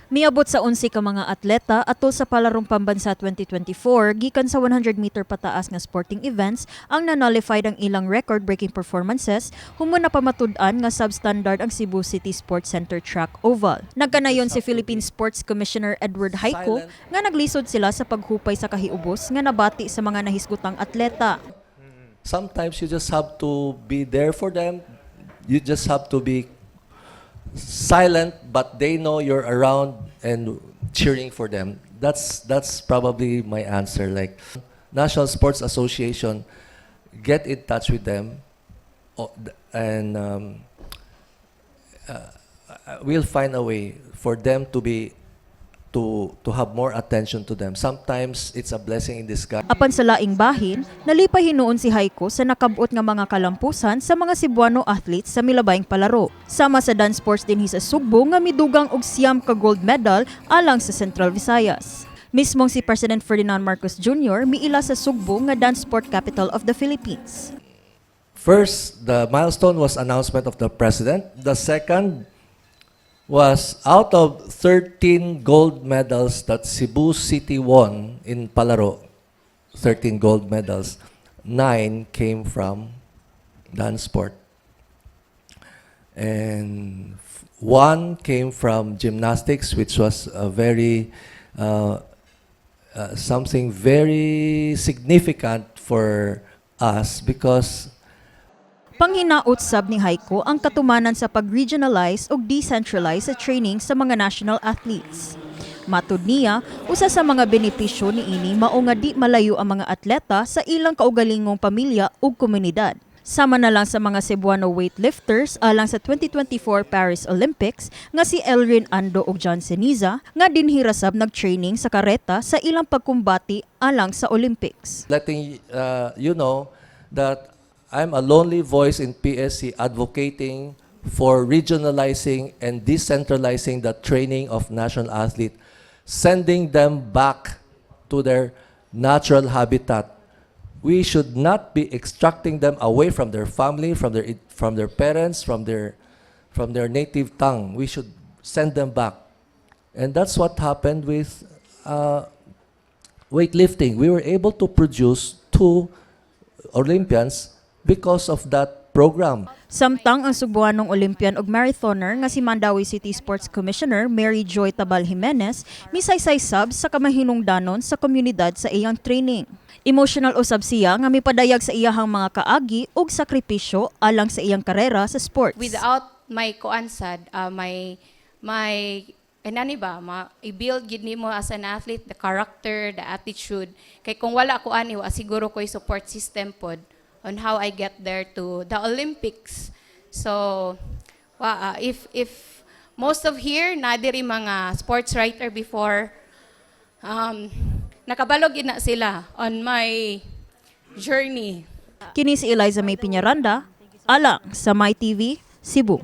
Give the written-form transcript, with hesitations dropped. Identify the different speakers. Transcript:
Speaker 1: Miabot sa 11 ka mga atleta atol sa Palarong Pambansa 2024 gikan sa 100 meter pataas nga sporting events ang na-nullified ang ilang record-breaking performances human napamatud-an nga substandard ang Cebu City Sports Center Track Oval. Nagkanayon si Philippine Sports Commissioner Edward Hayco nga naglisod sila sa paghupay sa kahiubos nga nabati sa mga nahisgutang atleta.
Speaker 2: Sometimes you just have to be there for them. You just have to be silent, but they know you're around and cheering for them. That's probably my answer. Like National Sports Association, get in touch with them, and we'll find a way for them to be to have more attention to them. Sometimes it's a blessing in disguise.
Speaker 1: Apan sa laing bahin, nalipay hinuon si Hayco sa nakabot nga mga kalampusan sa mga Cebuano athletes sa milabayng palaro. Sama sa dance sports dinhi sa Sugbo nga midugang og 9 ka gold medal alang sa Central Visayas. Mismong si President Ferdinand Marcos Jr. miila sa Sugbo nga dance sport capital of the Philippines.
Speaker 2: First, the milestone was announcement of the president. The second was out of 13 gold medals that Cebu City won in Palaro, 13 gold medals, 9 came from dance sport. And one came from gymnastics, which was a very something very significant for us because
Speaker 1: Panghinaot sab ni Hayco ang katumanan sa pag-regionalize ug decentralize sa training sa mga national athletes. Matud niya, usa sa mga benepisyo niini mao nga di malayo ang mga atleta sa ilang kaugalingong pamilya ug komunidad. Sama na lang sa mga Cebuano weightlifters alang sa 2024 Paris Olympics nga si Elreen Ando ug John Ceniza nga dinhi ra sab nag-training sa Carreta sa ilang pagkumbati alang sa Olympics.
Speaker 2: Letting you know that I'm a lonely voice in PSC advocating for regionalizing and decentralizing the training of national athletes, sending them back to their natural habitat. We should not be extracting them away from their family, from their parents, from their native tongue. We should send them back. And that's what happened with weightlifting. We were able to produce two Olympians because of that program.
Speaker 1: Samtang ang Sugbuanong Olympian ug marathoner nga si Mandaue City Sports Commissioner Mary Joy Tabal Jimenez misaysay sab sa kamahinungdanon sa komunidad sa iyang training. Emotional usab siya nga mipadayag sa iyahang mga kaagi ug sakripisyo alang sa iyang karera sa sports.
Speaker 3: Without my kuan sad, my inani ba, ma i-build gid nimo as an athlete the character, the attitude, kay kung wala ko ani, wa siguro ko'y support system pod on how I get there to the Olympics. So wa if most of here na diri mga sports writer before, nakabalo gid na sila on my journey.
Speaker 1: Kini si Eliza May Piñaranda, alang sa MyTV, Cebu.